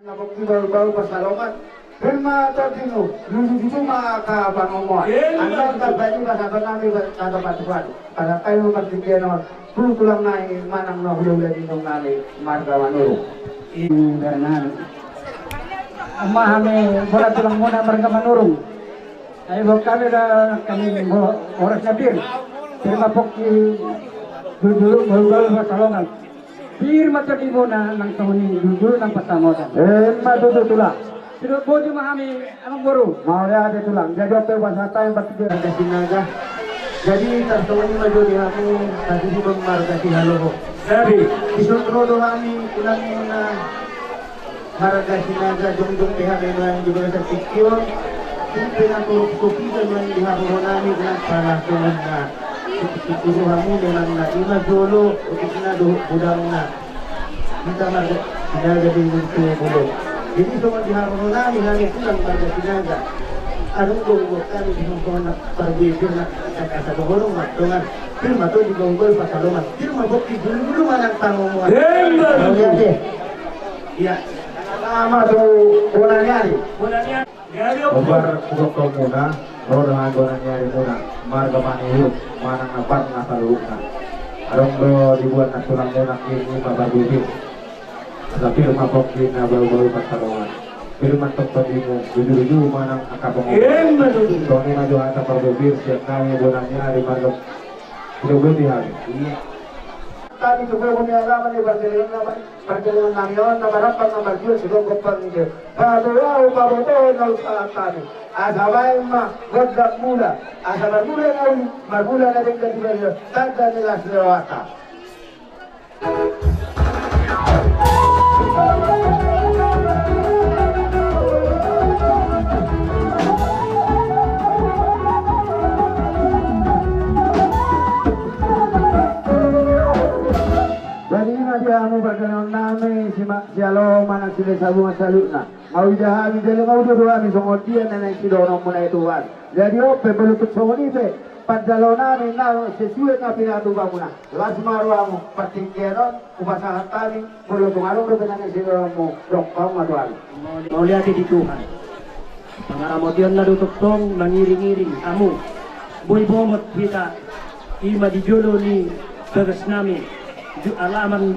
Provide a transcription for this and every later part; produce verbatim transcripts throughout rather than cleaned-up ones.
Na pongki bahulbahul pansalongan, pir ma tondimu, lujuluju ma angka pangomoan. Emma tutu. Andorang tamba i pasahaton nami hata patupaon, pasahat hami ma partingkian on tu tulang nami manang na hulahula ni inong nami marga Manurung. Ima hami bona tulang muna marga Manurung. Ai boan hami da hami horas na pir. Pir ma pongki, lujuluju, bahulbahul pansalongan. Pir ma tondimuna nang songon i, lujuluju nang pansamotan. Emma tutu tulang. Sidok boju ma hami amangboru. Mauliate tulang. Jadi on pe pasahat hami partingkian. Marga Sinaga. Jadi tarsongon i ma jo di hamu, tasuhut marga Sihaloho. Jadi dison ro do hami tulang muna marga Sinaga, jongjong pe hami nuaeng di bagasan tingki on. Tung pe na torop so piga nuaeng diharoronami, unang pala songon na sungkun-sungkun rohamuna manang na i ma jolo otikna dohot godangna. Hita marga Sinaga di Bulutumulak. Jadi songon diharoronami hami tulang marga Sinaga, adong do huboan hami di songon na parbue pir na, asa dohonon ma dongan. Pir ma tondi, bahulbahul pansalongan. Pir ma pongki, lujuluju ma nang pangomoan. Emma tutu. Oke, oke. Iya. Sama tu bona ni ari. Bona ni ari. Jadi on pe. Hombar hudok tu hamuna, ro do hami bona ni arimuna, marga Manurung manang na Parna saluhutna. Adong do diboan nang tulang muna i, i ma parbue pir. Asa pir ma pongki, bahulbahul pansalongan. Pir ma tong tondimu, lujuluju ma nang angka pangomoan. Emma tutu. Songon i ma jo hata parbue pir sian hami bona ni ari marga Sidoboti hami. Iya. Tadi tu gogo ni alaman ni parjolo nama. Parjolo nami on na marampang na marjual sidoboti hami. Paboa, paboa na usaha hami. Asa baen ma gondang mula. Asa marmula na uli, marmula na denggan di balian. Tanda ni las ni rohanta. Jadi ima dia hamu pargellengonnami, si ma-, Sihaloho manang Silesabungan saluhutna. Mauliate hami, jala mauliate do hami songon dia na naeng sidohononmuna i, Tuhan. Jadi on pe molo tung songon i pe parjaloonnami na sesuai na pinatupamuna, las ma rohamu, partingkian on hupasahat hami, molo tung adong dope na naeng sidohononmu, dok hamu ma tu hami. Mauliate di Tuhan. Pangaramotionna do tongtong mangiring-iring hamu. Boi bongot hita, ima di jolo ni bagasnami, di alaman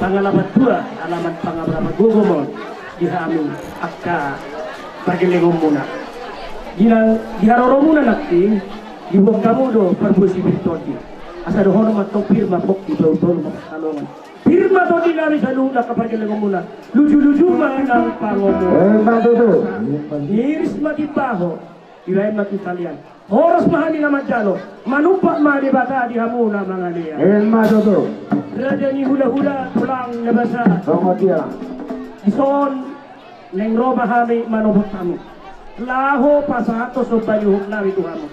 pangalapan tua, alaman pangalapan gogom on di hami angka pargellengonmuna. Di na, di haroromuna nangkin, diboan hamu do parbue sipir tondi. Asa dohonon ma tong pir ma pongki, bahulbahul ma pansalongan. Pir ma tondinami saluhutna angka pargellengonmuna. Lujuluju ma nang pangomoan. Emma tutu. Iris ma timbaho, ibaen ma tu salean. Horas ma hami na manjalo, manumpak ma Debata di hamu na mangalean. Emma tutu. Raja ni hulahula, tulang na basa. Songon dia. Dison naeng ro ma hami manopot hamu, laho pasahathon somba ni uhumnami tu hamu.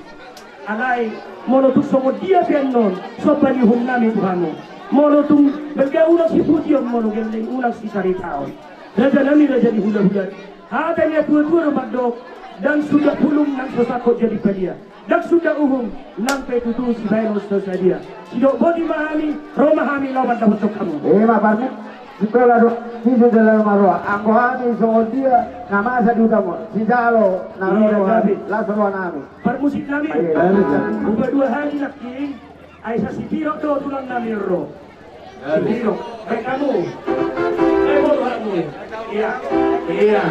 Alai molo tung songon dia pe annon somba ni uhumnami tu hamu, molo tung balga unang sipujion, molo gelleng unang sisaritaon. Rajanami, raja ni hulahula. Hata ni natuatua do mandok, ndang suda pulung nang so sangkot jadi padia. Ndang suda uhum nang pe tutu sibaenon so sadia. Sidok boti ma hami, ro ma hami laho mandapothon hamu. Ima parmusik, sikola do, sisada laho marroha. Anggo hami songon dia na masa di hutamu, sijalo na ro do hami, las rohanami. Parmusiknami. Hupadua hali nangkin, ai sasipirok do tulangnami ro. Sipirok. Baen hamu. Baen hamu. Iya. Iya.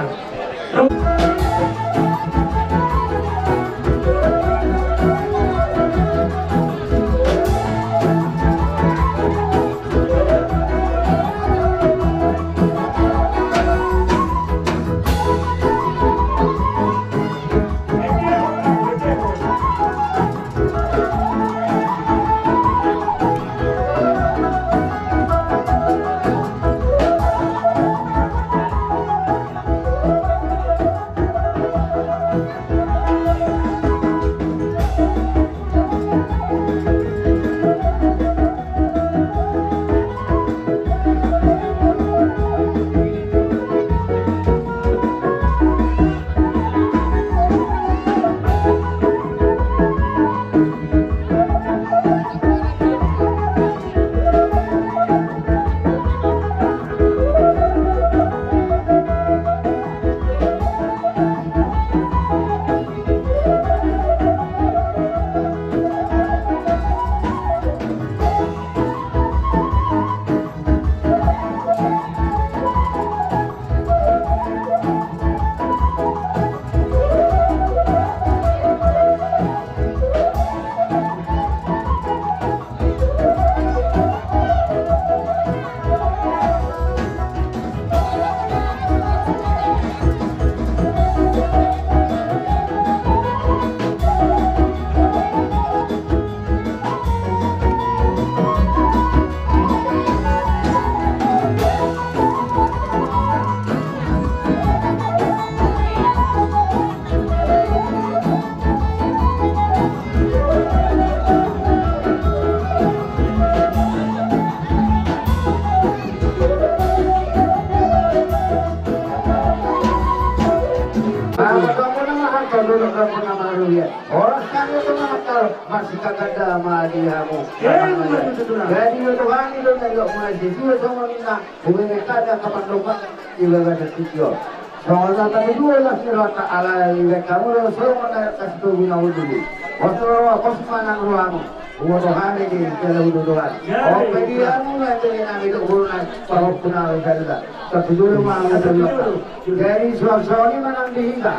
Masih kagak ada sama di hamu. Jadi, Tuhan itu dari mulai sisi, sama kita. Bumi mereka ada kapan domba di bagasan tingki on. Songon na tatudu las ni rohanta ala ibaen hamu do songon na kasih tu guna ujung. Pos roha, pos manang rohamu. Ubo rohani di dalam ududoan. Ope di hamu na tele nami do guru na pahompu na usaha. Tatudu do ma hamu. Jadi suang songon i manang di hita.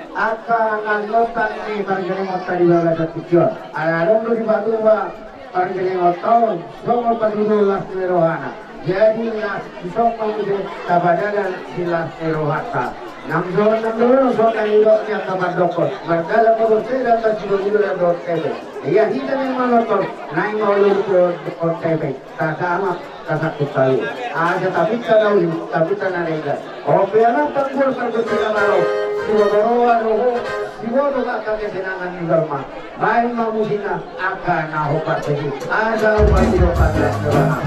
Angka na nonton ni pargelengonta di bagasan tingki on. Ala adong do dipatupa pargelengonta on songon patuduhon las ni rohana. Jadi las di son ma muse tapadalan silas ni rohanta. Nang songon nang dohonon songon na nidok ni angka pandokkon. Mardalan ma dohot sedan, marsibotoboto dohot hepeng. Ia hita na manonton, naeng ma olo dohot hepeng. Tasama, tasangkup talu. Asa tapinta na uli, tapinta na denggan. Ope anak tanggul pargonsi na malo. Siboto roha do ho, siboto angka kesenangan ni jolma. Baen ma musik na angka na hombar segi. Asa umpar di dopan las ni roha.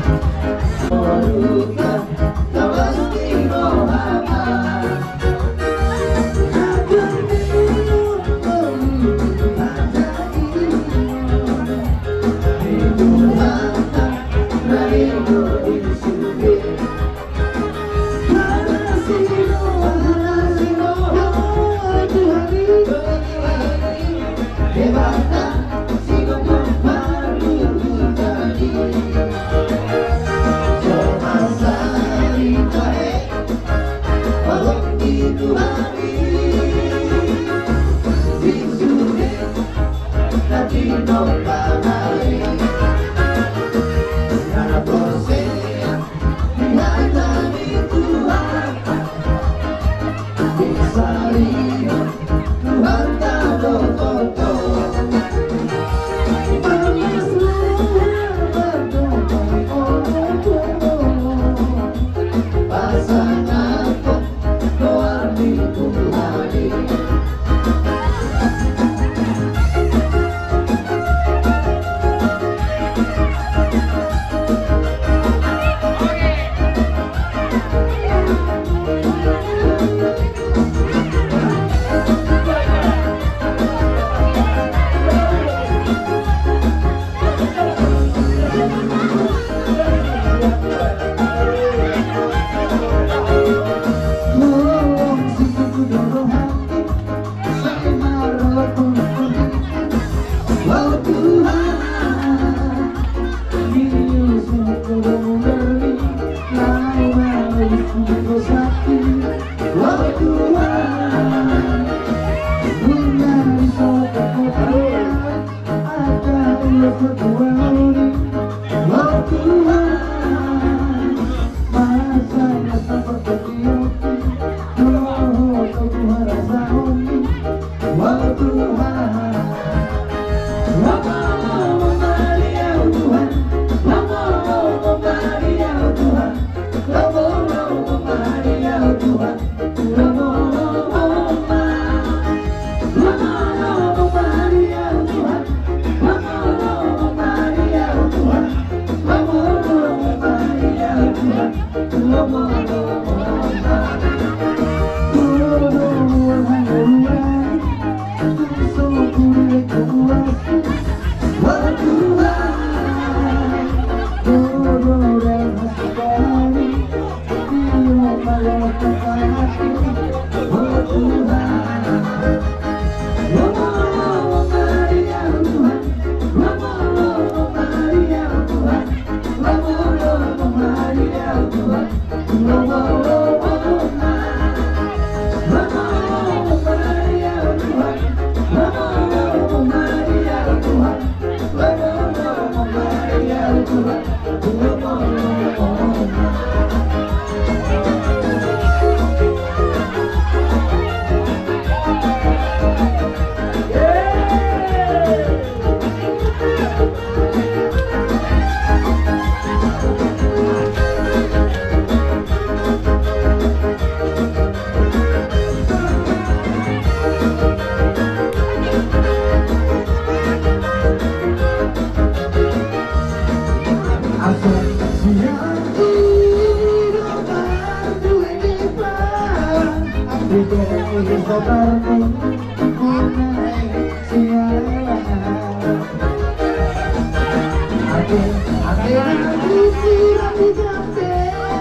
Ate na tutu ratu jambe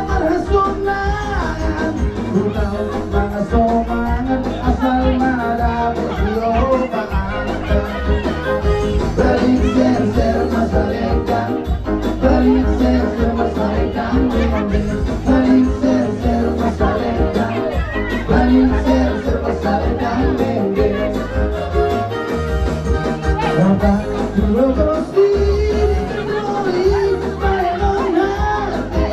marhasonangan. Hutau mangan sonangan asal ma dapot tio paanta. Balik serser masalengkang. Balik serser masalengkang bende. Balik serser masalengkang. Balik serser masalengkang bende. Otak dua bolos di roi baenon hate.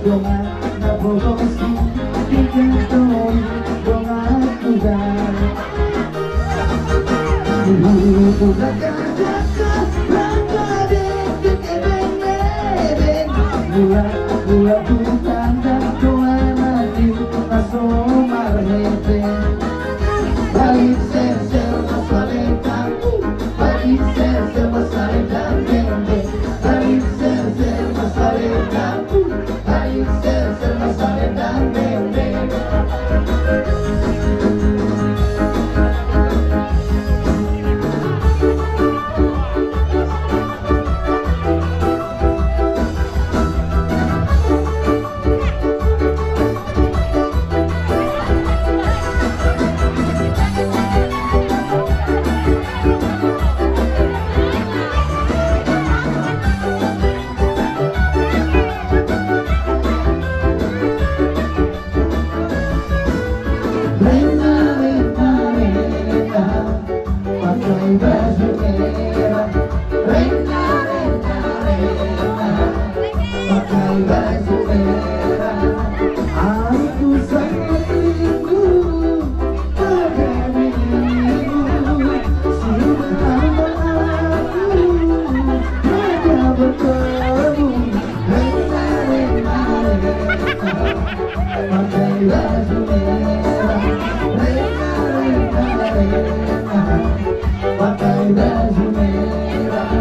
Dongan na bolos di roi dongan tuga. Di hulu tuga kajakan rangka dengke ebeng-ebeng. Gula, gula tuga dan dongan na di na so marhepeng. Balik serser masalengkang. Balik serser masalengkang bende. Balik serser masalengkang. Balik serser masalengkang bende. Pakai baju merah, rena, rena, rena. Pakai baju merah, aku sangat rindu padamu. Sudah lama aku tiada bertemu. Rena, rena, rena. Pakai baju merah, rena, rena, rena. Pakai baju merah.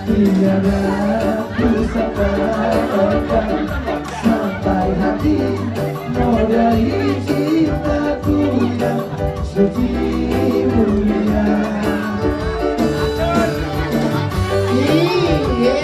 Tiada ku sangkap sampai hati modai cintaku yang suci mulia. Iye.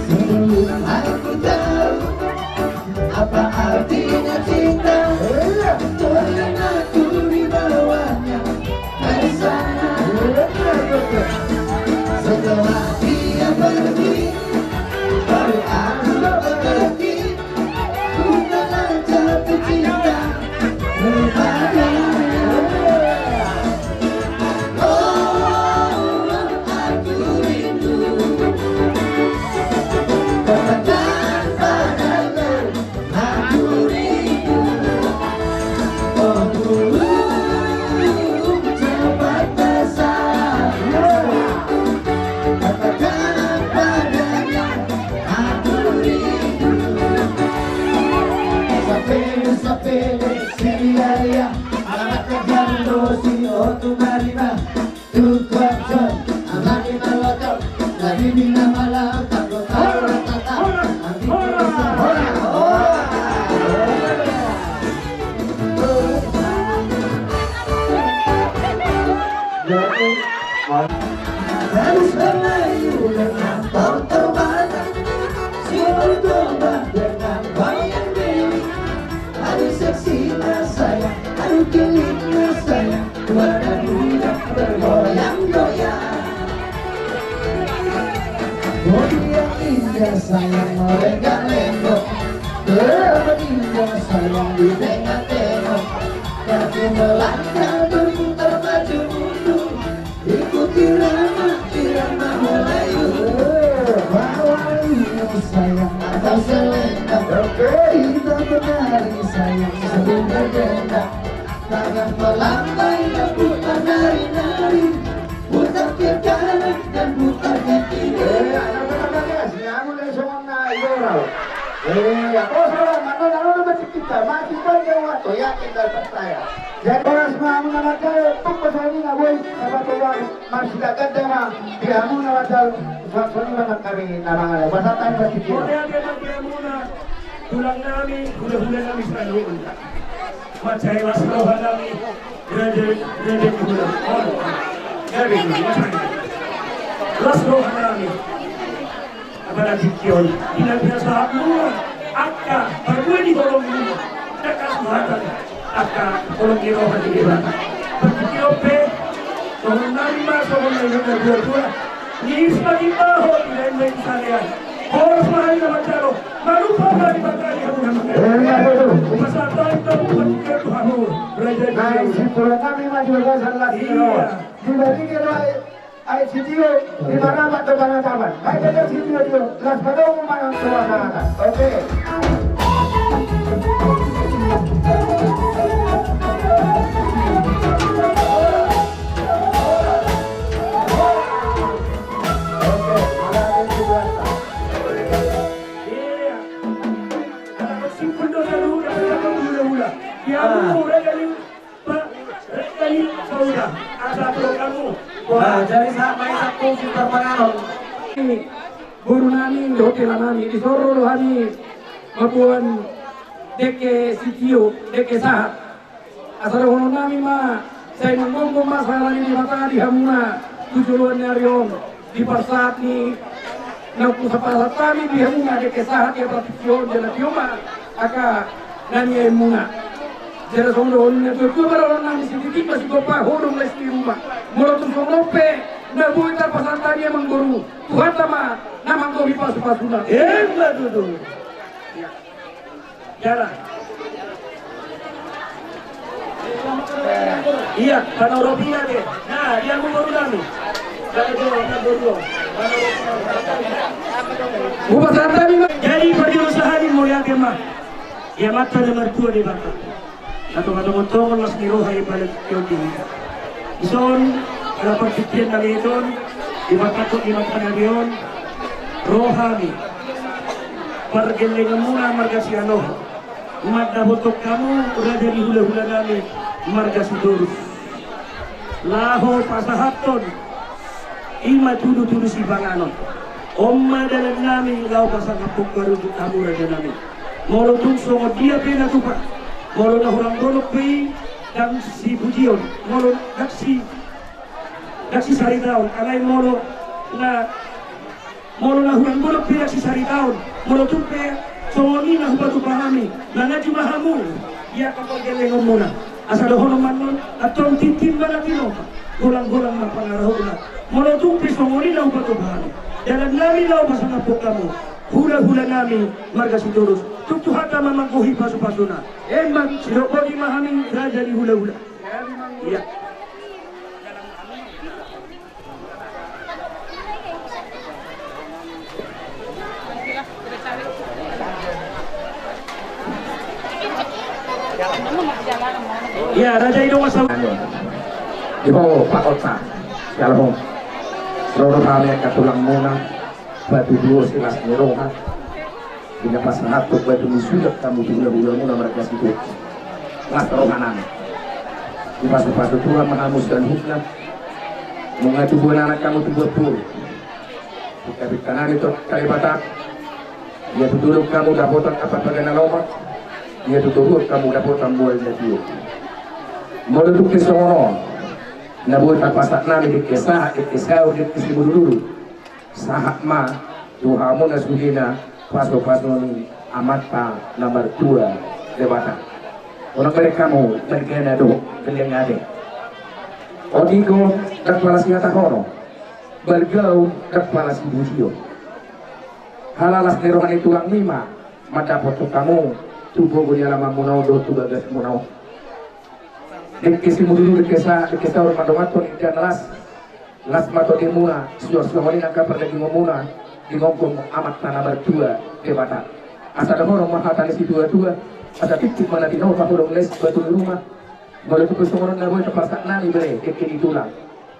Sebelum aku tahu apa artinya cinta, terlena aku di bawahnya dari sana. Setelah dia pergi, baru aku mengerti. Ku telah jatuh cinta kepadanya. Oh, aku rindu. Katakan padanya, aku rindu. Oh, ku cepat besar. Katakan padanya, aku rindu. Sapele, sapele, siriaria, anak kejar dosi, otu marima, tukang jam, anak ina lotok, jadi bina malam, takut tahu, tak tahu, nanti kita semua. Harus bermain dengan motor banyak, si berubah dengan wayang dewi. Aduh seksinya sayang, aduh gilirnya sayang, badan budak bergoyang-goyang. Bodi yang indah sayang, melenggak-lenggok, badan indah sayang, di tengah-tengah. Kaki melangkah berputar maju mundur, ikuti irama, irama Melayu. Melayu sayang, atau selendang. Oke. Kita menari sayang, sambil berdendang. Tangan melambai, lembut menari-nari. Putar ke kanan dan putar ke kiri. Eh, ada kata bagas, ya, mulai songon na, iya, rau. Eh, ya, bos, rau, mana, mana, mana, mana, kita, mati, kan, ya, waktu, ya, kita percaya. Jadi, bolas ma hamu na mandao, tuk pasahat ni na boi, na patobar, masih tak ada ma, di hamu na mandao, suat soni ma nang kami na mangalai. Pasahat ma di hamu. Mauliate ma di hamuna, tulang nami, hulahula nami saluhutna. Mansai las roha nami, raja, raja ni hula. On. Gabe, mansai. Las roha nami. Apala tingki on, di na pinasahatmuna angka parbue ni holongmuna, angka suhatan, angka holong ni roha ni Debata. Partingkian on pe, songon nami ma, songon na nidok na tua-tua, ngiris ma ginta ho, di na inna i salean. Horas ma hami na manjalo, manumpak ma di bagasan hamu na manjalo. Pasahat hami ma partingkian tu hamu, raja ni hula. Nai simpul nami ma di bagasan las ni roha. Iya. Di bagasan Ai sitio, di mana mat do panatapan? Ai beda sitio, tio. Las padomu manang tua manata. Oke. Oke, ada yang dibuat. Iya. Ada simpul do, ada hula-hula. Ya, hula-hula. Pak, rek tadi, Pak, udah. Asa program mu. Nah, jadi sahat ma i, sahat tu si parmanganon. Boru nami, dohot hela nami, dison ro do hami mamboan dengke sitio, dengke sahat. Asa dohonon nami ma, sai manggomgom ma sahali ni Debata di hamuna tu joloan ni ari on. Di parsahat ni na hupasahat hami di hamuna dengke sahat di partingkian on, jala tio ma angka na niaenmuna. Jala songon dohonon ni na tua-tua ma dohonon nami, sititi ma sigompa, hodong lais ni ruma. Molo tung songon on pe na boi tarpasahat hami, amang boru, Tuhanta ma na manggohi pasu-pasuna. Emma tutu. Jalan. Iya, panorop ia deh. Nah, dia mau baru kami. Kalau dia mau baru. Hupasahat hami ma. Jadi, Ia Amanta na martua Debata, na tongatongon las ni roha i paletihon di hita. Dison, ala partingkian na leton, dibatangkon di mata nami on, ro hami, pargellengonmuna marga Sialoho, mandapothon hamu raja ni hulahulanami marga Sitorus. Laho pasahathon i ma tudutudu sipanganon. On ma dalannami laho pasangaphon hamu rajanami. Molo tung songon dia pe na tupa, molo na hurang dolok pe i, ndang sipujion, molo ndang si, ndang sisaritaon, alai molo na Molo na hurang dolok pe ndang sisaritaon, molo tung pe songon i na hupatupa hami, mangaji ma hamu di angka pargellengonmuna. Asa dohonon ma annon, antong tintin ma na tinopa, golanggolang ma pangarahutna. Molo tung pe songon i na hupatupa hami, dalannami laho pasangaphon hamu hulahulanami marga Sitorus, tung Tuhanta ma manggohi pasupasuna. Emma, sidok boti ma hami raja ni hulahula. Ia. Ia, raja i do nga sau. Di ho, Pak Kota. Kalau ho. Ro do hami angka tulangmuna. Batu duo silas ni roha. Di na pasahathon batu ni sulat hamu tu hulahulamuna marga Sitorus. Las rohanami. Dipasupasu Tuhan ma hamu saluhutna. Nunga tubuan anak hamu tubuan boru. Pingkapingkanami tu angka Debata. Ia tu dolok hamu dapotan ampat bagas na lomak. Ia tu toruan hamu dapotan mual na tio. Molo tung pe songon on na boi tarpasahat nami dengke sahat, dengke saur, dengke simudurudur. Sahat ma tu hamu na sudena pasupasu ni Amanta na martua Debata. Unang bereng hamu margana dohot gellengna be. Otik on ndang pala sihatahonon, bargaon ndang pala sipujion. Ala las ni roha ni tulangmi ma mandapothon hamu tu gogo ni alamanmuna on dohot tu bagasmuna on. Dengke simudurudur, dengke sahat, dengke saur mandongankon indahan las. Las ma tondimuna, suang songon i angka pardagingonmuna, di gomgom Amanta na martua Debata. Asa dohonon ma hata ni situatua, asa tingting ma na tinopa, holong les batu ni ruma. Molo tung pe songon on na boi tarpasahat nami bere, dengke ni tulang,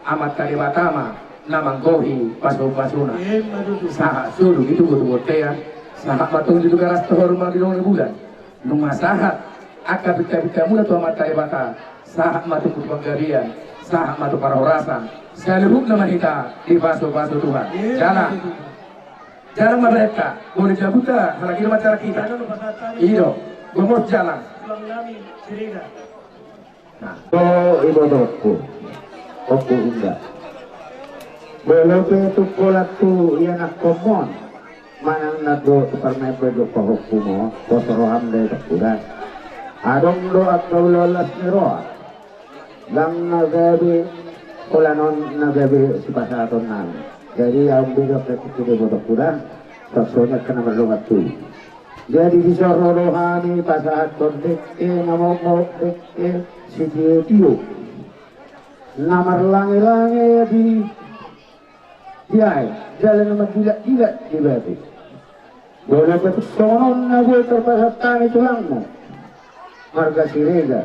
Amanta Debata ma na manggohi pasupasuna. Emma tutu. Sahat solu di togu tu bontean, sahat ma tong di toga las tu harum ma di dongan bulan. Nunga sahat angka pingkapingkamuna tu Amanta Debata, sahat ma tu panggabean, sahat ma tu parhorasan, saluhutna ma hita dipasupasu Tuhan. Jala, jala ma berenta, boleh jabuta, halak hidup acara kita. I do, gomos jala. Nah. O ibotongku, ompungku, inda. Molo pe tung holan tu ianakhonmon manang na dohot tu parmaenmon dohot pahompuon, pos roham da i, Tulang. Adong do angka ulaon las ni roha. Ndang na gabe holan on na gabe sipasahatonnami. Jadi ahu pe dohot pe tu ibotongku, Tulang, songon i angka na mardongan tu i. Jadi dison ro do hami pasahathon dengke na mokmok, dengke sitiotio, na marlangelange di, di aek, jala na margilakgilak di batu. Molo pe tung songon on na boi tarpasahat hami tulangmu marga Siregar,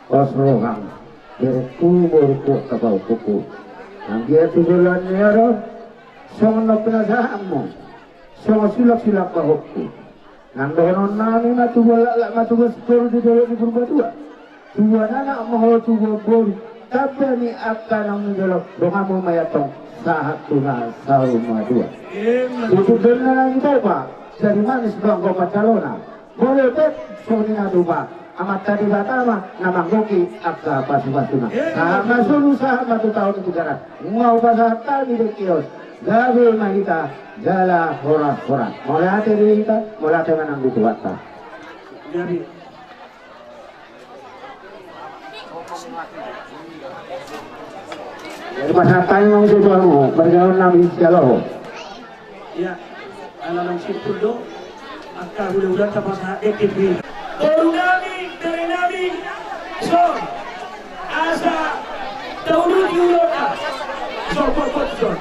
pos roham, berengku, borungku, angka pahompuku. Anggiat tu joloan ni ari on songon na pinasahatmu, songon sulangsulang pahompu. Nang dohononnami ma, tubuan laklak ma tubuan sitoru di dolok ni Purbatua. Tubuan anak ma ho tubuan boru, tamba ni angka naung nidolok, donganmu ma i antong sahat tu na saur matua. Tutu do na nang i tupa, jadi manis do anggo pansalona. Molo pe songon i na tupa, Amanta Debata ma na manggohi angka pasupasuna. Sahat ma solu, sahat ma tu taon ni tigaras. Nunga hupasahat hami dengke on, gabe ma hita jala horashoras. Mauliate di hita, mauliate ma nang di Tuhanta. Jadi pasahat hami ma muse tu hamu, marga on nami Sialoho. Ia, ala naung simpul do angka hulahulanta pasahat dengke tu i. Boru nami, bere nami, son. Asa tauduti ulaonta. Son, son, son, son.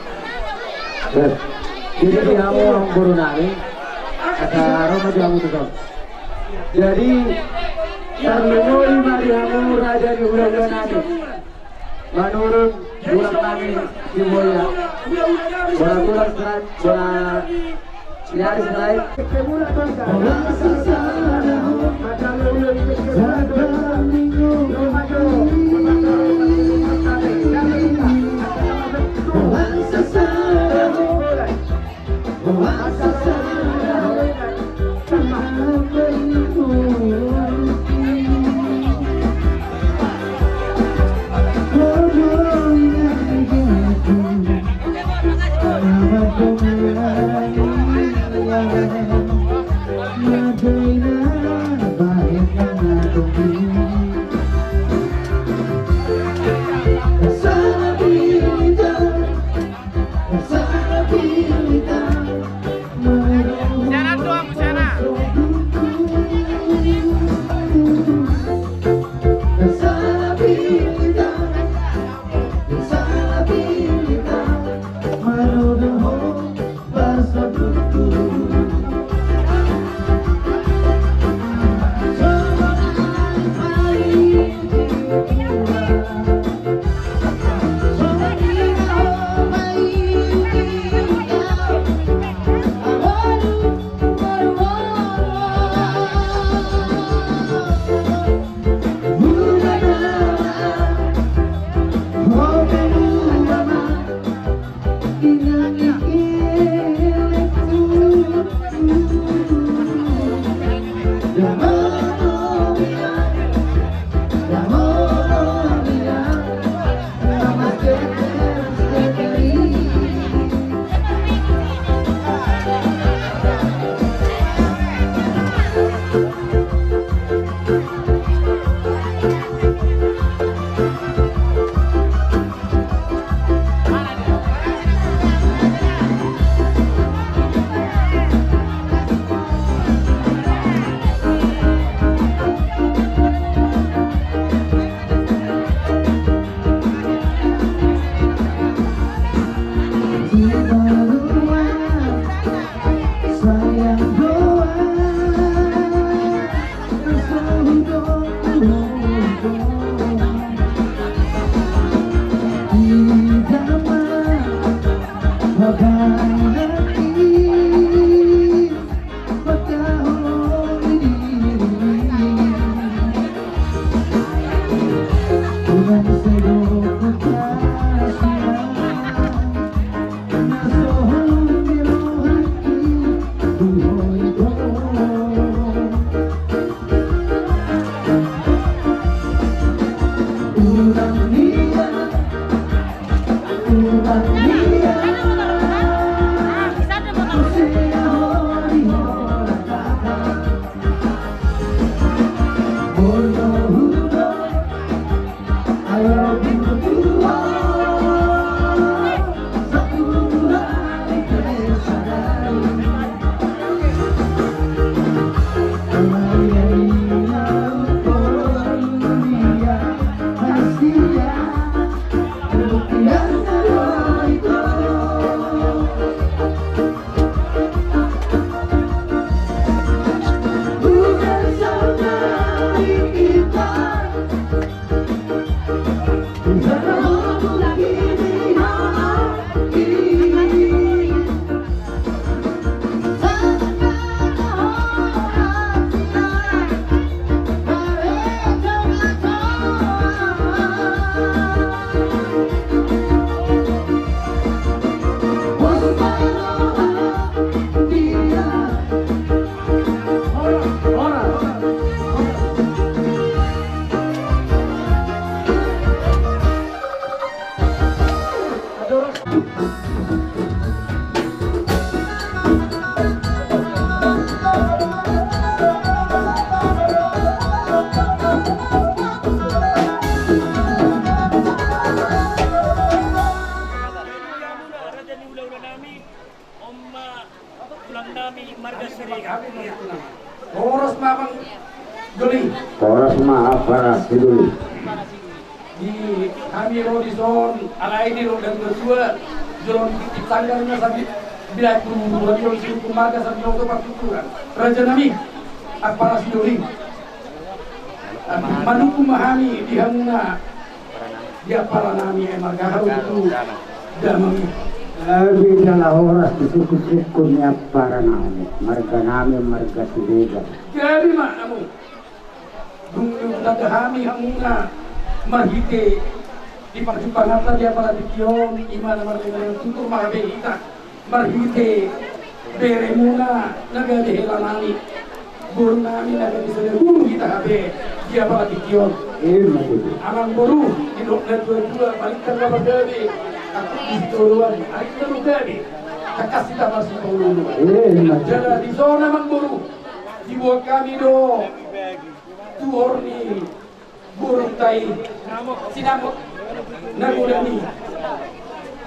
Jadi hamu boru nami, asa ro ma tu hamu tu son. Jadi, tarlumobi ma di hamu raja ni hulahula nami, manurun tulang nami Sibuaya. Bola tulang Sirait, bola Sirait, Sirait. Sianan do hamu sianan. Horas ma, Bang Doli. Horas ma, Bang Doli. Di hami ro dison, alai di ro dan ketua, jolon titip sanggar na sambil bilang kuburan, jolon si hukum marga sambil oto partuturan. Raja nami, Ampara Sidoli. Manungkun ma hami di hamuna di ampara nami, eh, marga hamu tu damang i. Gabe jala horas di sungkun-sungkun ni ampara nami, marga nami marga Siregar. Gabe ma hamu. Dung ditanda hami hamuna marhite di parjumpanganta di ampara tingki on, ima na marga tutur ma hape hita. Marhite beremuna na gabe hela nami, boru nami na gabe sada guru hita hape di ampara tingki on. Ima tutu. Amang boru, didok na dua-dua, paling kan gabe gabe. Aku di situ doang, ari kita gabe. Takas kita masuk ke ulu. Ima tutu. Jala di zona amang boru, dibuat hami do tuhor ni borunta i, sinamot na godang i.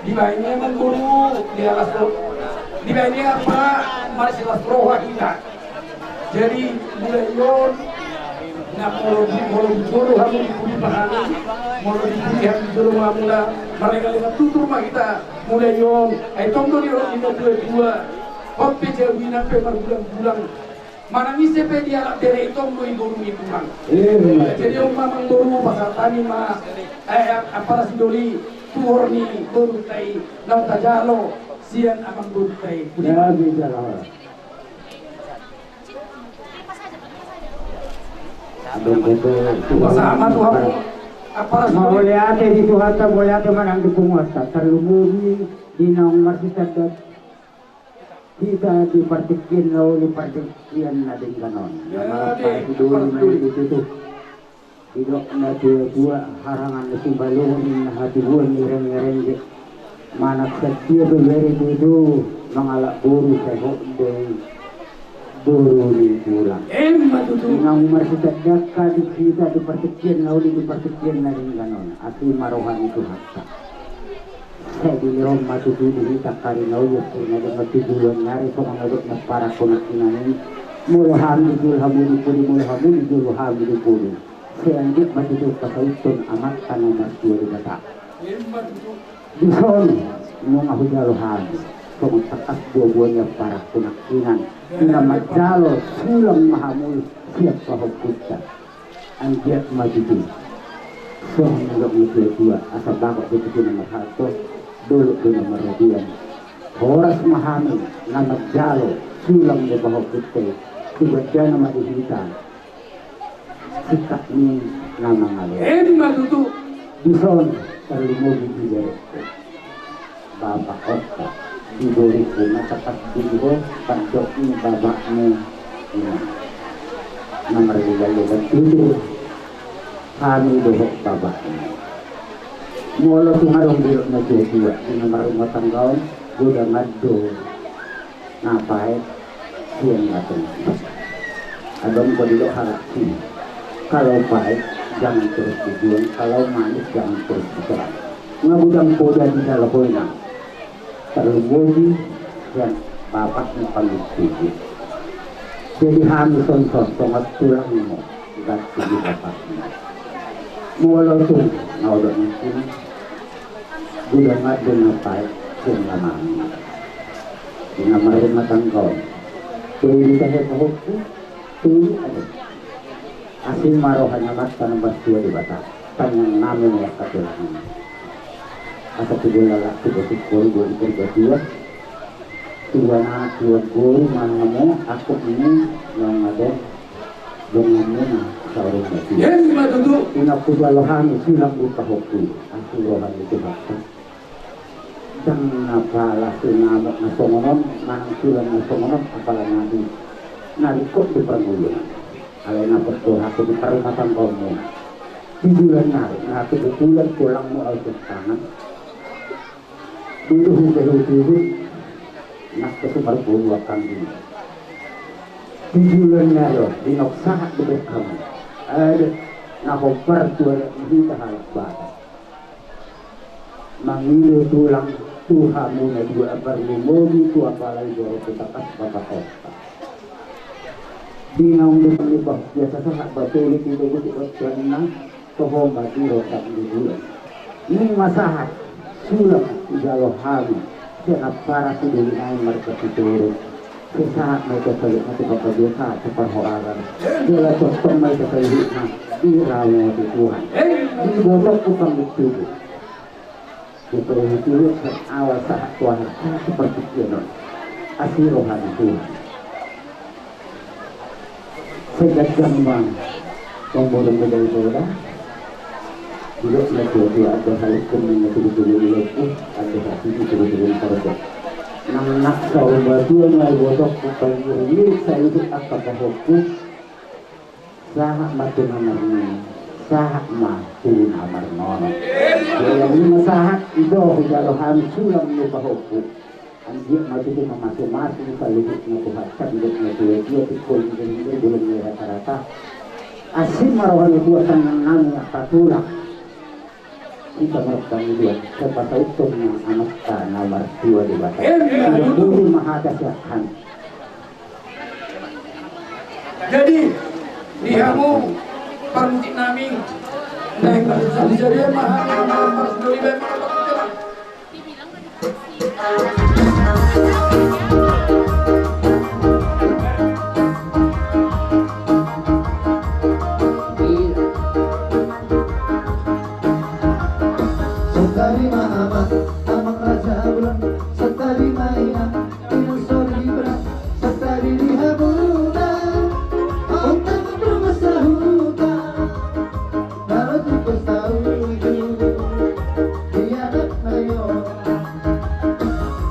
Dibaen i amang boru, dialas do. Dibaen i ampa marsilas roha hita. Jadi mulai on, na molo di, molo di jolo hamu di pudi pahami, molo di pudi hamu di jolo hamuna, marlega-lega tutur ma hita mulai on. Ai tong do didok ni na dua-dua, hot pe jabu inang pe margulang-gulang. Manang ise pe dialap bere i tong do i boru ni tulang. Jadi on ma amang boru, pasahat hami ma, eh, ampara Sidoli, tuhor ni borunta i naung tajalo sian amang borunta i. Jadi jala. Pasahat ma tu hamu ampara Sidoli. Mauliate di Tuhanta, mauliate ma nang di punguanta, tarlumobi di naung marsitanda hita di partingkian na uli, partingkian na denggan on. Na mangampara Sidoli ma i di tutu. Didok na dua-dua, harangan ni Simbaluhut, na hatibuan ni rengge-rengge. Manang sadia pe bere tutu mangalap boru, sai hot do i boru ni tulang. Ima tutu. Naung marsitanda hita di partingkian na uli, di partingkian na denggan on. Asi ma roha ni Tuhanta. Sai dilehon ma tutu di hita angka ari na uli, sirna di na tu joloan ni ari, songon na didok ni ampara nangkinan i. Molo hami di jolo hamu di pudi, molo hamu di jolo hami di pudi. Sai anggiat ma tutu pasauthon Amanta na martua Debata. Ima tutu. Dison nunga hujalo hami songon takas buabua ni ampara nangkinan, di na manjalo sulang ma hamu sian pahompunta. Anggiat ma tutu. Songon na didok ni tua-tua, asa bagot do tutu na marhalto, dolok do na marrobean. Horas ma hami na manjalo sulang ni pahompunta i, tu gandana ma di hita sintak ni na mangalean. Ima tutu. Dison tarlumobi di berengku. Bapak Oka, di boruku na tapas di ho, pandok ni bapakmu, ima na marlegan-legan tutu hami dohot bapakmu. Molo tung adong didok na tua-tua, di na marrumah tangga on, godang do na paet sian na tongki. Adong do didok halak Cina, kalau pahit jangan terus dibuang, kalau manis jangan terus ditelan. Nga godang poda di dalam hoina, tarlumobi sian bapak ni pangutubi. Jadi hami songon-songon songon tulangmu, ganti di bapakmu. Molo tung na odok nangkin, godang do na paet sian na manis. Di na marrumah tangga on, tolu tahe pahompu, tolu adong. Asi ma roha ni Amanta na martua Debata, tanyang nami ma i angka tulang i. Asa tu bolalak tu botik boru, boru purbatua. Tuan anak tuan boru ma hamu, angkup ni naung adong donganmuna saurung batua. Ima tutu. Di na hujalo hami sulang ni pahompu, asi roha ni Tuhanta. Ndang na pala sinamot na songon on, manang sulang na songon on, apala nami na ringkot di parngoluan. Alai na pos do hami di parrumah tanggaonmuna. Di bulan na, na tu bulan tulangmu ahu sian tangan. Dulu hujalo tubu, na kesu pargoluan kami. Di bulan na do, di na sahat di bek hamu. Ada na hombar tu adat ni hita halak Batak. Mangido tulang tu hamu na dua, parlumobi tu apala i boru, tu takas bapak Oka. Di naung denggan ni bah, biasa sahat batolu tiga butik, waktu na toho ma di rosak di bulan. Nunga sahat sulang dijalo hami sian ampara Sidoli nai marga Sitorus. Sesaat ma ito saluhutna tu panggabean, sahat tu parhorasan. Jala tongtong ma ito saluhutna diramoti Tuhan. Dibotohon Tuhan di tubuh. Ito i tubuh, awal sahat tu akhir, sahat tu partingkian on. Asi roha ni Tuhan. Sai ganjang ma umur ni Debata. Didok na tuatua, ando halingkung ninna tubutubu ni lombu, ando hatiti tubutubu ni horbo. Nang na saur matua ma ibotohon pangiringiring saluhut angka pahompu. Sahat ma tu na marnono, sahat ma tu na marnono. Jala i ma sahat i do hujalo hami sulang ni pahompu. Anggiat ma tutu mamasumasu saluhutna Tuhanta, didok na tuatua, tingkos ni hita, bulan ni rata-rata. Asi ma roha ni Tuhan, tangiang nami angka tulang. Hita marpangidoan, sai pasauthon ma Amanta na martua Debata. Emma tutu. Boti ma hata sian hami. Jadi, di hamu parmusik nami, naeng marsusah di sadari on ma hami, marsusah di sadari on. Santabi ma amang, amang raja bulan, santabi ma inang, inang soripada, santabi di hamuna, unang marsahutan. Molo tung pesta uju di anak na i on.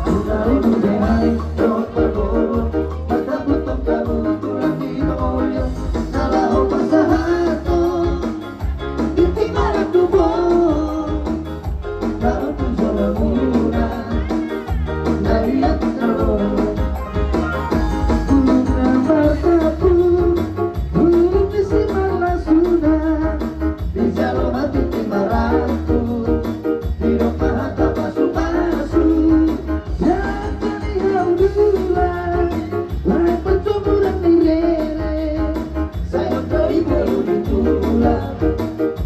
Unang uju be hami dohot parboru, mardapothon hamu tulang di pangoli on. Na laho marsahathon tintin marangkup on. Molo tung jolomuna na liat ro. Bulung na martampuk, bulung ni simarlasuna. Dijalo ma tintin marangkup, didok ma hata pasupasu. Hata ni hau dulang, lae panjomuran ni rere. Sai on do i boru ni tulang,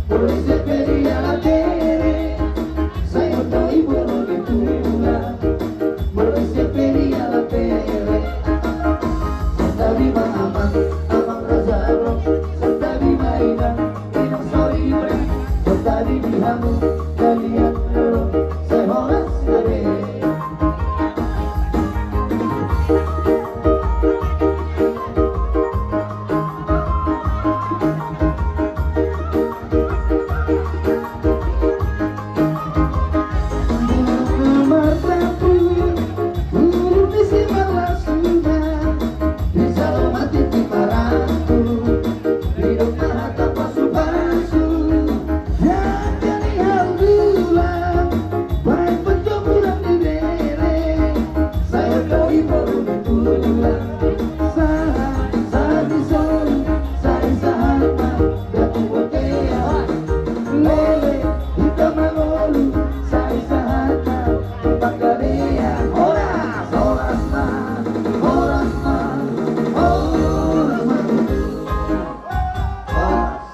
boi sian pe dialap bere. Sai on do i boru ni tulang, boi sian pe dialap bere. Santabi ma amang, amang raja ro, santabi ma inang, inang soripada, santabi di hamu na liat ro, sai horas gabe. Horas, horas ma, horas ma, horas ma. Horas.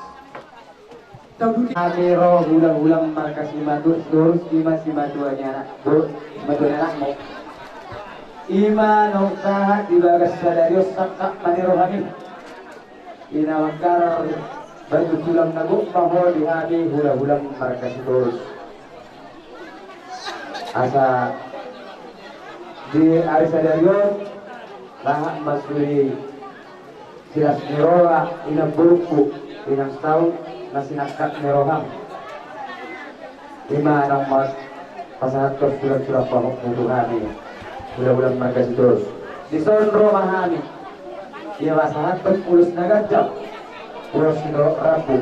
Hami ro hula-hula marga Simanjorus, i ma simatua ni anak, bo, simatua ni anakmu. I ma naung sahat di bagas sadari on, sangkap ma ni rohami. Ina mangkarar batu tulang na gok ma ho di hami hula-hula marga Sitorus. Asa di ari sadari on, laho ma sude silas ni roha inang borungku, inang Saung, na sinangkap ni roham. I ma naung marpasahathon tulang-tulang pahompu tu hami, hula-hula marga Sitorus. Dison ro ma hami, ia pasahathon ulos na ganjang, ulos sitorop rambu,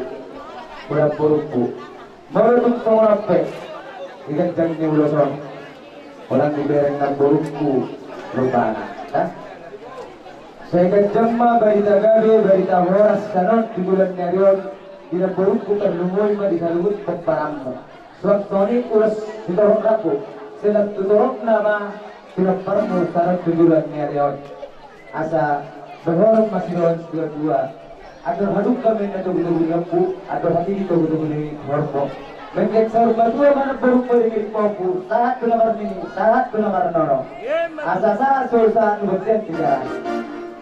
hula borungku. Molo tung songon on pe di ganjang ni ulos on, holan dibereng nang borungku rupana, ha? Sai ganjang ma barita gabe, barita horas sian on di bulan ni ari on, di na borungku, tarlumobi ma di saluhut pomparanmu. Suang songon i ulos sitorop rambu, sai lam tu toropna ma pinomparmu sian on tu bulan ni ari on. Asa berhorong ma sidohon situa-tua. Andor hadungka ma inna togu-togu ni ompu, andor hatiti togu-togu ni horbo. Denggan saur matua ma namborungku, denggan pahompu, sahat tu na marnini, sahat tu na marnono. Asa sahat solu sahat tu bontean Tigaras.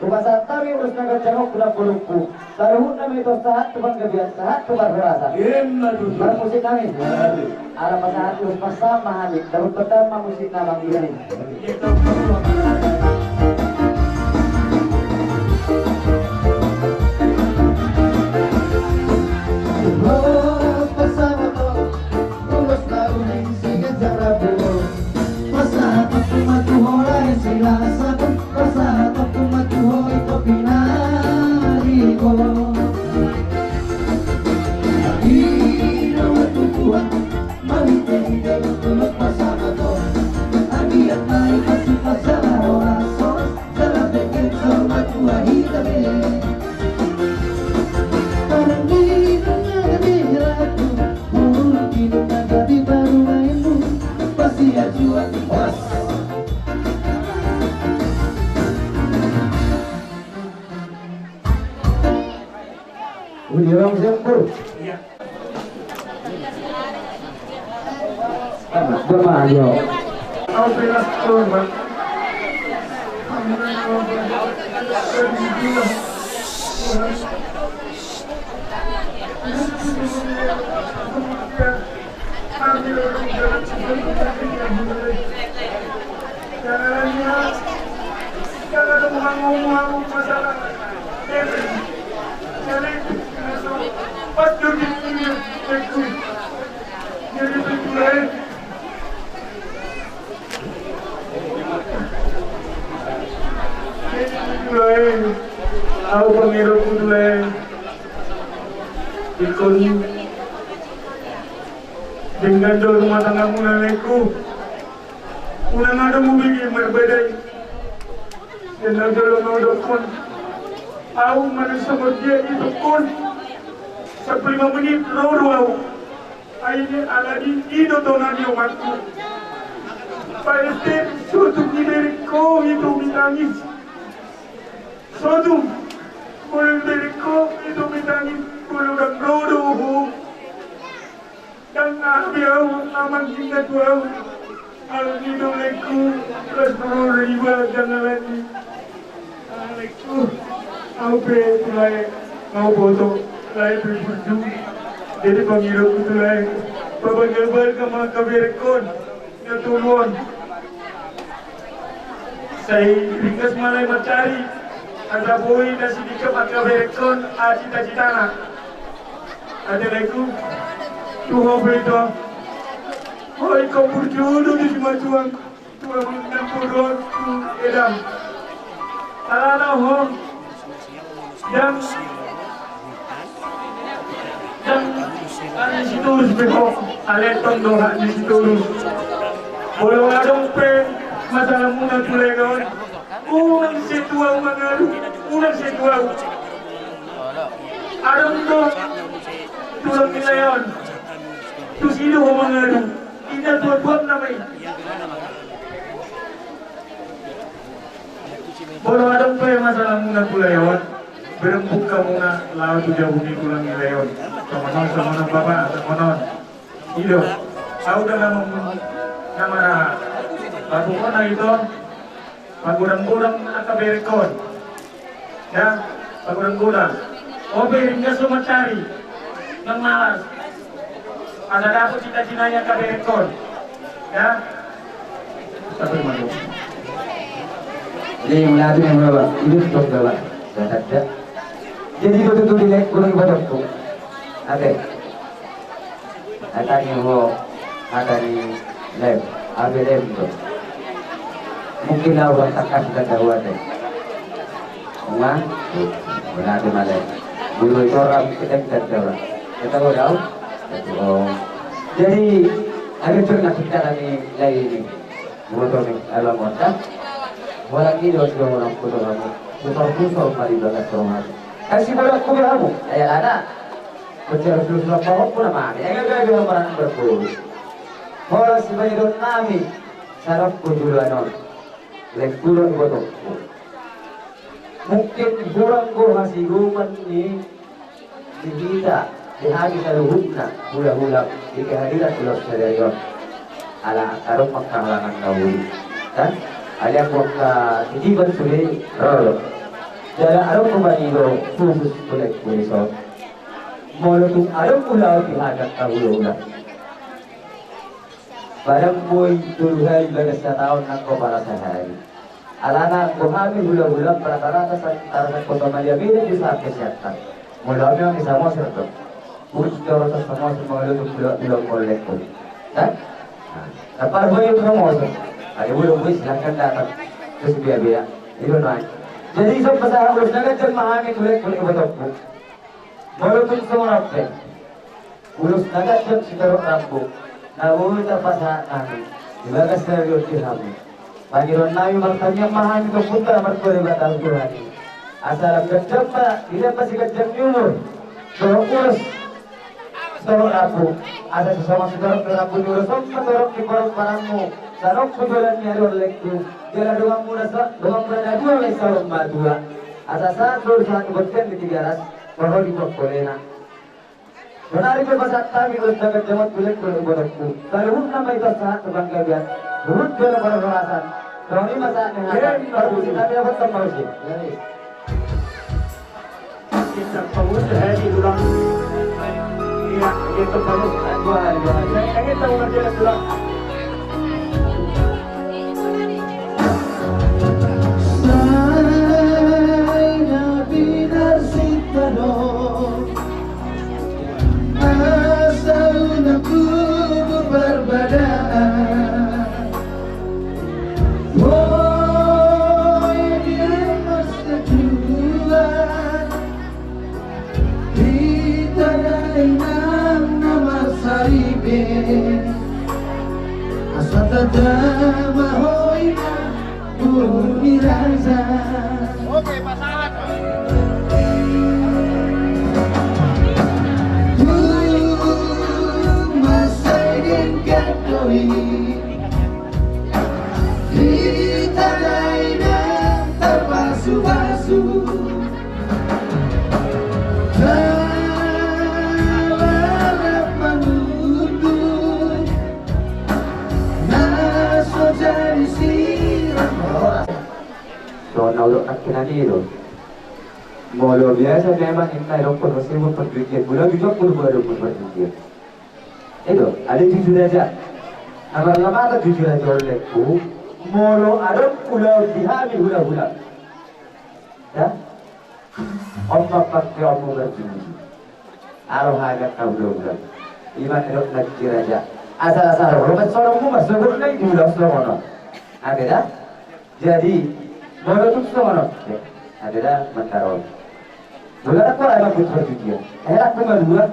Hupasahat hami ulos na ganjang on tu namborungku. Saluhutna ma i, sahat tu panggabean, sahat tu parhorasan. Ima tutu. Marmusik nami. Ala pasahat ulos pasahat ma hami, dapot pasahat ma musik na mangiring. Uli orang sempur. Iya. Anak bermayo. Au belas korban. Au pangido tu lae. Ingkon denggan do rumah tanggamuna, laengku. Unang adong hubege marbadai. Sian na jolo na hudokkon, au manang songon dia didokkon, sampulu lima menit ro do au. Ai ni alani i do tona ni omakku. Paete sotung ni berengko i do mitangis. Sotung, molo berengko i do mitangis, molo ndang ro do ho. Ndang aha be au, amang inna tu au. Alani do laengku, las ro iba ndang alani. Laengku, au pe tu lae, au boto, lae pe burju. Jadi pangidokku tu lae, pabalgabalga ma angka berengkon na tolu on. Sai ringgas ma lae mancari, asa boi na sidingkop angka berengkon, a cita-citana. Ate laengku, tu ho pe ito. Ho ingkon burju do tu simatuang, tu amang na podo tu edam. Alana ho ndang, ndang hak ni Sitorus be ho, alai tong do hak ni Sitorus. Molo adong pe masalahmuna tu lae on, unang sai tu au mangadu, unang sai tu au. Adong do tulang ni lae on, tusi do ho mangadu, inna tuan-tuanna ma i. Molo adong pe masalahmuna tu lae on, berembuk hamuna laho tu jabu ni tulang ni lae on. Songon on, songon on bapa, songon on. I do, au da na maraha. Patuhona ito, pagodang-godang angka berengkon. Ya, pagodang-godang. Ho pe ringgas do mancari, ndang malas. Asa dapot cita-citana angka berengkon. Ya. Sampai mana? Jadi mulai tu yang berapa? Hidup dong berapa? Dah tak ada. Jadi betul-betul di lae, kurang ibadah tu. Oke. Hata ni ho, hata ni lae, abe lae tu. Mungkin lah orang takas dan dawa deh. Nga, benar tu ma lae. Bulu itu orang kita kita dawa. Kita tahu tahu. Oh. Jadi, ada pernah kita ni lae ni. Boto ni, ala monta. Wala ni do do orang kudo kamu. Susah-susah mari bagas rohani. Kasih bola kudo kamu. Ayo ada. Kecil susah pahok pun ama. Ayo ada dia orang berkudo. Horas baidon nami, sarap ku juluan on. Lae kudo ni botongku. Mungkin hurang do hasidoman ni di hita, Hami saluhutna hulahula di kehadiran ulaon sadari on. Ala angka adong ma angka halangan na uli, kan? Alai anggo angka titipan sude ro do. Jala adong ma pangido khusus tu hulahula on. Molo tung adong ulaon di hami angka hulahula, barang boi tolu hali bagas sataon nanggo pala sahali. Alana anggo hami hulahula rata-rata sa-, antara Kota Madia Medan di sampe Siantar. Molo hami, hami Samosir do. Urus do ro Samosir mangaloto ulaon, ulaon molo lengkon. Kan? Nah, na parhoi Samosir. Ada ulaon boi silahkan datang. Terus bia-bia. Itu naik. Jadi so pasahat ulos na ganjang ma hami tu lengkon ibotongku. Molo tung songon on pe. Ulos na ganjang sitorop rambu na boi tapasahat hami di bagas sadari on di hamu. Pangidoan nami, martangiang ma hami tu Ompunta Martua Debata Tuhan i, asa lam ganjang ma, dilehon ma siganjang ni umur dohot ulos sitorop rambu, asa sisongon sitorop ni rambu ni ulos on ma torop ni pomparanmu, songon tu joloan ni ari on lengku, jala donganmuna sa-, donganmuna na dua ma i saur matua, asa sahat do sahat ni bontean ni Tigaras, parholi buat kolena. Sonari pe pasahat hami ulos na ganjang on tu lengkon ibotongku. Saluhutna ma i pasahat tu panggabean, luhut jala parhorasan. Songon i ma sahat ni hata. Parmusik nami, dapotan ma muse. Jadi. Kita pangusir hadi ulang. Iya, kita pangusir dua hari, dua hari. Saya, saya tahu ngerti ulang. Sai na pinarsinta do, asa unang tubu parbadaan. Boi di masa tua, hita dainang na marsaripe, asa tadama hoi ma boru ni raja. Oke, pasahat. Tung mansai denggan do i. Hita dainang tarpasupasu, tararap mangunjung na so jadi sirang horas. Songon na hudok nangkinan i do. Molo biasa memang inna idokkon ro sibuk perjudian, molo biasa pun baru perjudian. I do, ale jujur aja. Na marlamata jujur aja on lengku. Molo adong ulaon di hami hulahula, ya. On ma pake on ma berjudi. Alo hami angka hulahula. Ima didok na jujur aja. Asal-asal ro, ro ma songon mu, ma songon na i di ulaon songon on. Ate da? Jadi, molo tung songon on, eh, ate da mandar on. Molo adong pola emang buat perjudian. Eh, herak tu malua.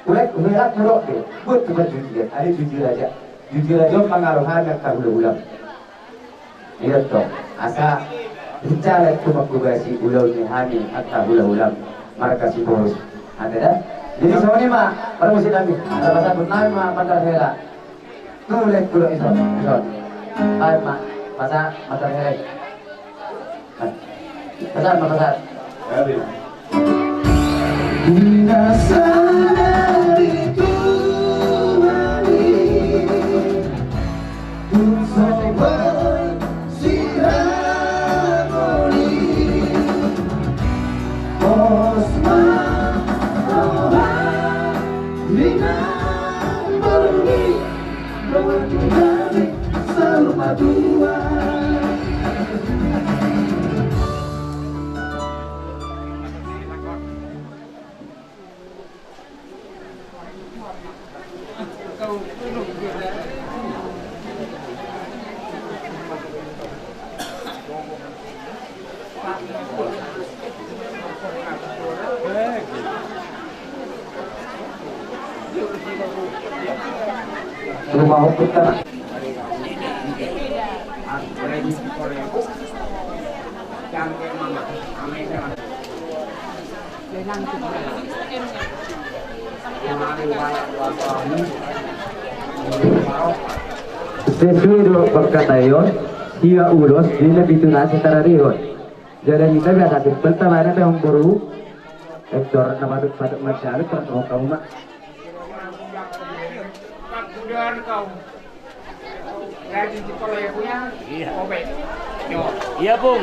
Ulai, herak tu rok de. Buat tu perjudian. Ate jujur aja. Jujur aja on mangalo hami angka hulahula. Iya tong. Asa, dicalek tu mangkubasi ulaon ni hami angka hulahula. Marga Sitorus. Ate da? Jadi, songon i ma, parmusik nami. Asa pasabut nami ma, mandar hela. Tulen kulo ison, ison. Baen ma, pasahat, pasahat, eh. Pasahat ma, pasahat. Di na sadari Tuhan i, tung so boi sirang oli. Pos ma roha ni na borngin. Rumah hukum tanah. Sesuai do pangkataion, ia ulos di na pitu na sitararihon. Jadi kita biasa simpel tamana tahun baru. Hector na patut-patut marsialut, patut roha uma. Panggudoan kau. Rajin sikola ya punya. Iya. Obe. Yo. Iya, Pung.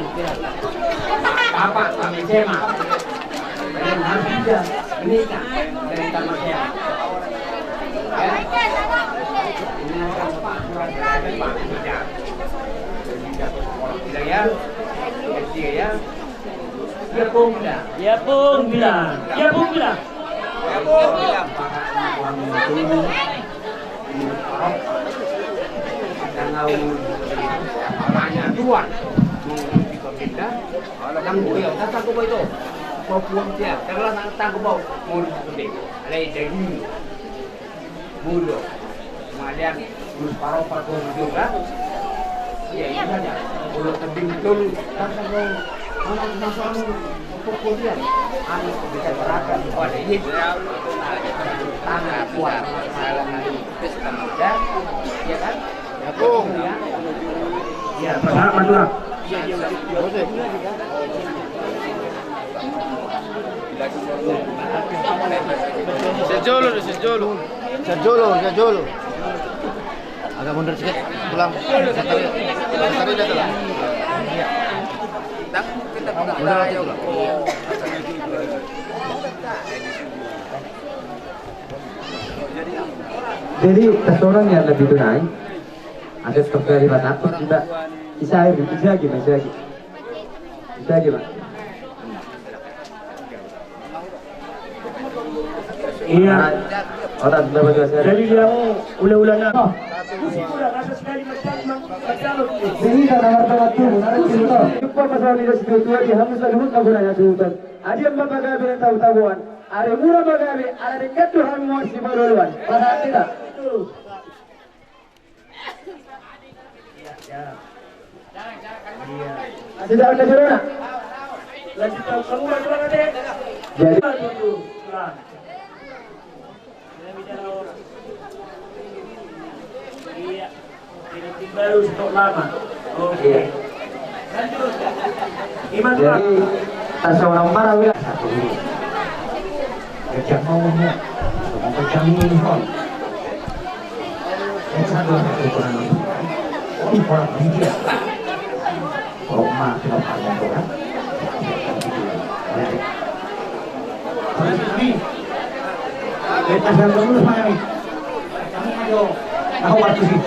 Bapak kami S M A. Dan harus bisa menikah dari tamat S M A. Ya. Ini akan Pak, Pak, Pak, Pak, ya. Tidak ya. Tidak ya. Ya, Pung, bilang. Ya, Pung, bilang. Ya, Pung, bilang. Ya, Pung, bilang. Tangguh bau. Mau di sini. Alai daging. Mulu. Kemudian, terus parompa tuh juga. Iya, iya saja. Kalau tebing betul, kan kalau anak masuk anu, pokok dia. Anu, bisa beragam. Oh, ada ini. Tangan kuat. Ya, iya kan? Ya, Bung. Ya. Iya, Pak Madura. Sejolo, sejolo. Sejolo, sejolo. Agak mundur sedikit, pulang. Saya tarik, saya tarik dia tuh. Mundur sedikit, pulang. Jadi, seorang yang lebih tunai, ada seperti lima ratus juga. Bisa, bisa lagi, bisa lagi. Bisa lagi, Pak. Iya. Jadi dia mau ula-ula na. Jadi kita nomor satu, nomor satu. Jumpa pasal di situ tua di Hamus Luhut Kabupaten Sultan. Adian Bapak Gabe dan tahu-tahuan. Ari mura Bapak Gabe, ada dekat Tuhan mau si Baloluan. Pada kita. Jadi, iya. Ini tim baru stok lama. Oke. Jadi, tak seorang para wilayah satu ini. Kerja mau, mau kerja ini, Hon. Ini satu lagi kurang. Oh, ini kurang ini dia. Oh, ma, kenapa ada orang? Terus ini. Kita satu dulu, Pak. Kamu ayo. Aku waktu sih.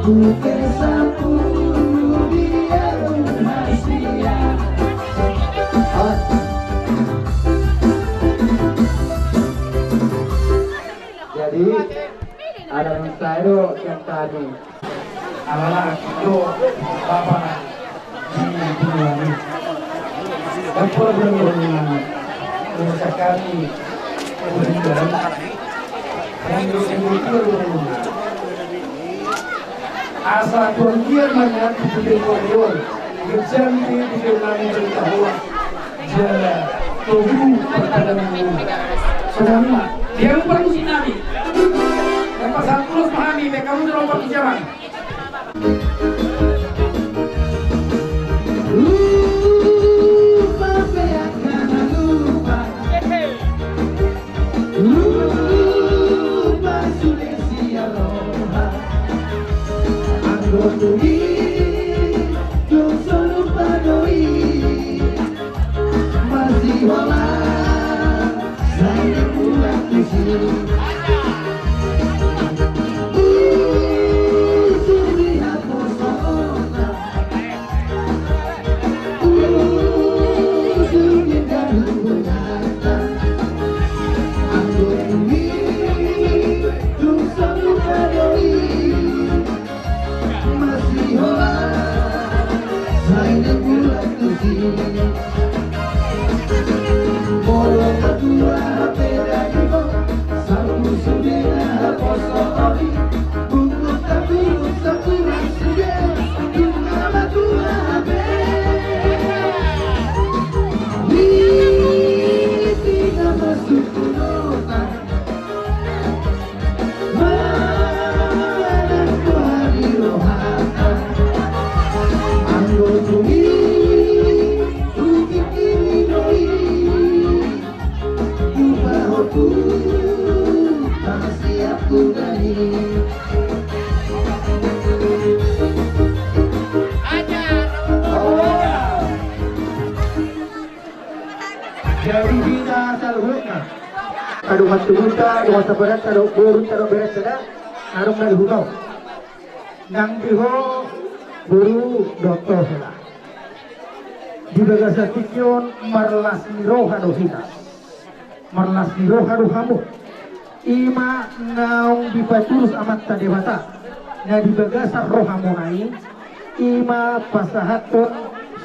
Jadi, ala nunga sae do sian hami. Ala nunga do bapa na di tuan i. Dan program-program nami. Menurut kami, program-program. Asa tuan dia manya di video. Gerjang di video nami berita hoak. Jala tobu perpadangan. Sedang dia lupa musik nami. Dan pasal terus pahami, mereka muncul lompat di zaman. Lupa pe angka na lupa. Lupa sude sian roha. Anggo tu i, dung so lupa do i. Masihola, sai mulak tusi. Usuri haposoon. Jadi hita saluhutna, adong hatubuta, adong sahabatanta, adong borunta, adong berenta da, adong na di huta on. Nang di ho boru dohot ho hela. Di bagasan tingki on marlas ni roha do hita. Marlas ni roha do hamu. I ma naung dipaturus Amanta Debata na di bagasan rohamuna i, i ma pasahathon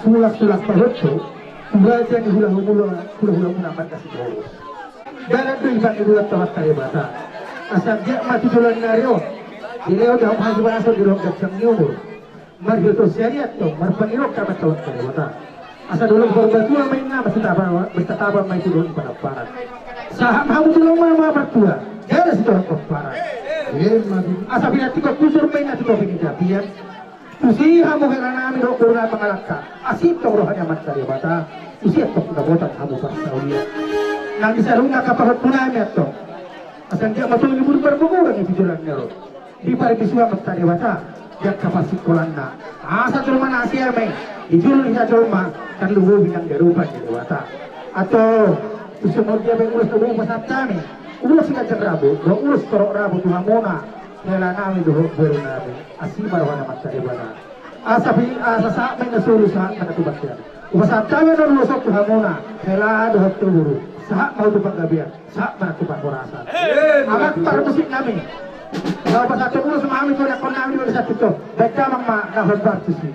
sulak-sulak pahompu tu raja ni hula-hula, hula-hulamuna marga Sitorus. Dalan do i pangidoan tu Amanta Debata. Asa anggiat ma tu joloan ni ari on dilehon di hamu hahipason, dilehon ganjang ni umur. Marhite sian i antong marpangido hami tu Amanta Debata. Asa dolok parbatuan ma inna, martatapan ma i tu dolok ni Panambaran. Sahat ma hamu tu lomo ma martua jala sitorop pomparan. Asa pinantikhon hujur ma inna tu topi ni tapian. Tusi hamu hela nami dohot boru nami mangalangka, asi antong roha ni Amanta Debata. Tusi antong dapotan hamu parsaulian. Nang di saluhutna angka pahompu nami antong, asa anggiat ma tung di buru parbogoran i tu joloan ni ari on. Diparbisuhi Amanta Debata di angka pasikolanna. Asa jolma na asi ma i di jolo ni hita jolma, tarlumobi nang di adopan ni Debata. Antong, tu songon dia pe ulos na boi pasahat hami, ulos siganjang rabo dohot ulos torop rabo tu hamuna hela nami dohot boru nami. Asi ma roha ni Amanta Debata. Asa pi-, asa sahat ma inna solu sahat ma na tubu sian. Hupasahat hami annon ulos on tu hamuna hela dohot tu boru. Sahat ma hamu tu panggabean, sahat ma na tu parhorasan. Amang parmusik nami, laho pasahathon ulos ma hami tu angka anak nami di bagasan tingki on. Baen damang ma na hombar tusi.